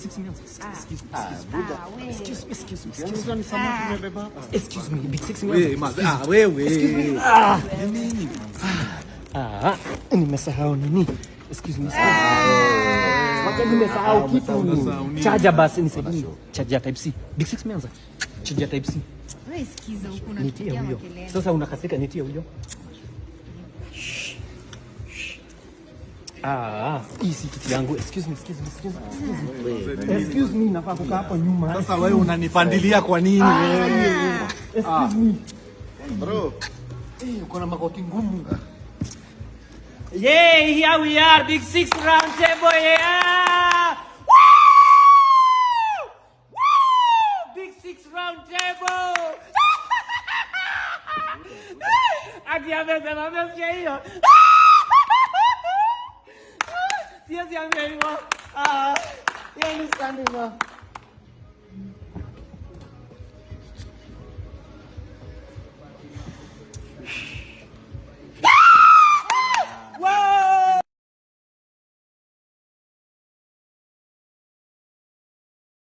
Six imeanza. Excuse me. Ah, buda. Excuse me, excuse me, excuse Unajua me. ni samaki umebeba hapa. Excuse me, Big Six imeanza. Wewe, ah, wewe. Ah, Ni nini? ah, nimesahau nini? Excuse me. Excuse me. Wacha nimesahau kitu. Unasahau nini? Chaja basi nisaidie. Chaja type C. Big Six imeanza. Chaja type C. Wewe sikiza huku Nitie unatupigia huyo. makelele. Sasa unakasirika, nitie huyo. Ah, hii si kiti yangu. Excuse me, excuse me, excuse me. Excuse me. Excuse me, nafaa kukaa hapo nyuma. Sasa wewe unanipandilia kwa nini wewe? Excuse me. Bro, Eh, uko na magoti ngumu. Yeah, here we are, Big Six Round Table, yeah! Woo! Woo! Big Six Round Table! Ati amesema amesikia hiyo. Siwezi ambia hivyo. Ah, hiyo ni standing up.